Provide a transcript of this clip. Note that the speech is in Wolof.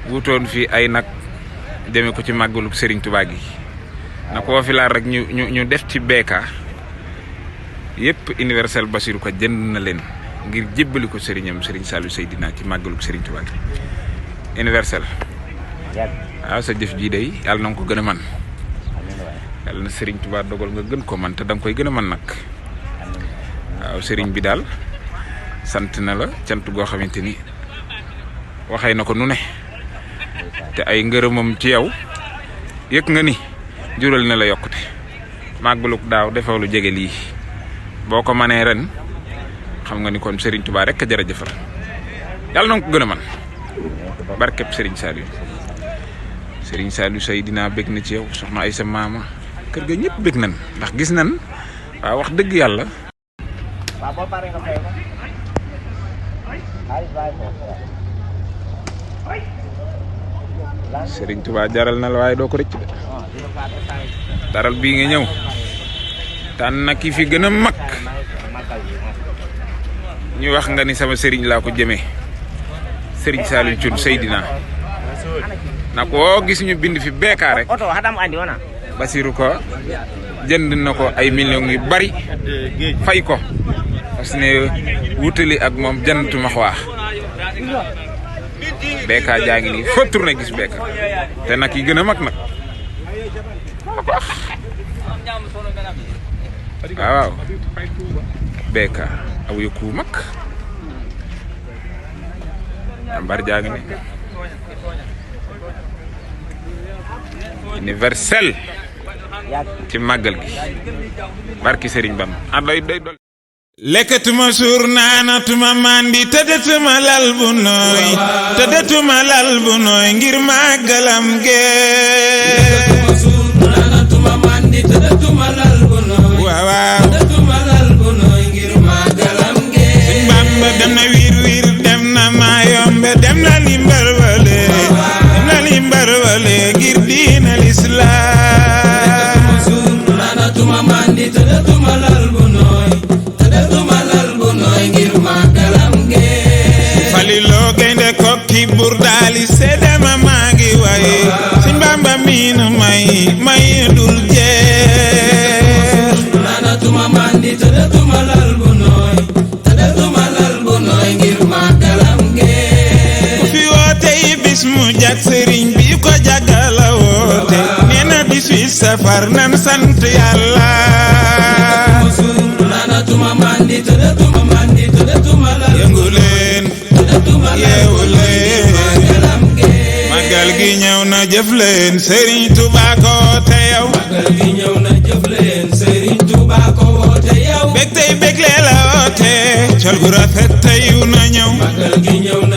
wutoon fi ay nag deme ko ci màggalug Serigne Touba gi na ko fi laal rek ñu def ci beeka yépp universel Bassirou Ka jënd na leen ngir jébbali ko sëriñam Serigne Saliou Seydina ci màggalug Serigne Touba gi universel waaw sa jëf ji day yàlla na nga ko gën a man yàlla na Serigne Touba dogal nga gën ko man te da nga koy gën a man nag waaw Serigne bi daal sant na la cant goo xamante ni waxee na ko nu ne te ay ngërëmam ci yow yëg nga ni jural na la yokkute màggalug daaw defoo lu jege lii boo ko manee ren xam nga ni kon Serigne Touba rek a jërëjëfal yàlla na nga ko gën a man barkeb Serigne Saliou Seydina bég na ci yow soxna Aysa maama kër ga ñëpp bég nan ndax gis nan waaw wax dëgg yàlla Serigne Touba jaral na la waaye doo ko rëcc de daral bii nga ñëw tànn na ki fi gën a mag ñu wax nga ni sama Serigne laa ko jëmee Serigne Saliou Thioune Seydina na ko gis ñu bind fi beeka rek Bassirou Ka jënd na ko ay millions yu bari fay ko parce que wutali ak moom jantu max waax beeka jaa ngi nii foo tourné gis beeka te nag yi gën a mag nag waaw beeka aw yëkku mag ambar jaa ngi nii universel ci màggal gi barki Serigne Bamba day dol lekkatuma suur naanatuma mandi tëddatuma lal bu nooy tëddatuma lal bu nooy ngir màggalam ge lekkatuma suur naanatuma mandi tëddatuma lal bu nooy waaw tëddatuma lal bu nooy ngir màggalam ge Serigne Bamba dem na wir dem na Mayombe dem na limbar wale ngir diina lislaam naanatuma mandi tëddatuma lal bu nooy tëddatuma lal bu nooy ngir màggalam ge Faliloo gaynde kokki bur daali seedema maa ngi waye Serigne Bamba miinu may dul jeex naanatuma mandi tëddatuma lal bu nooy tëddatuma lal bu nooy ngir màggalam ge ku fi woote yi bis mu jag Serigne bi ko jagala woote nee na 18 safar nan sant yàlla naanatuma mandi tëddatuma lal yëngu leen yeewu leen magal gi ñëw na jëf leen Serigne Touba ko woote yow magal gi ñëw na jëf leen Serigne Touba ko woote yow bég tey bég lee la woote col gu rafet tey na ñëw magal gi ñëw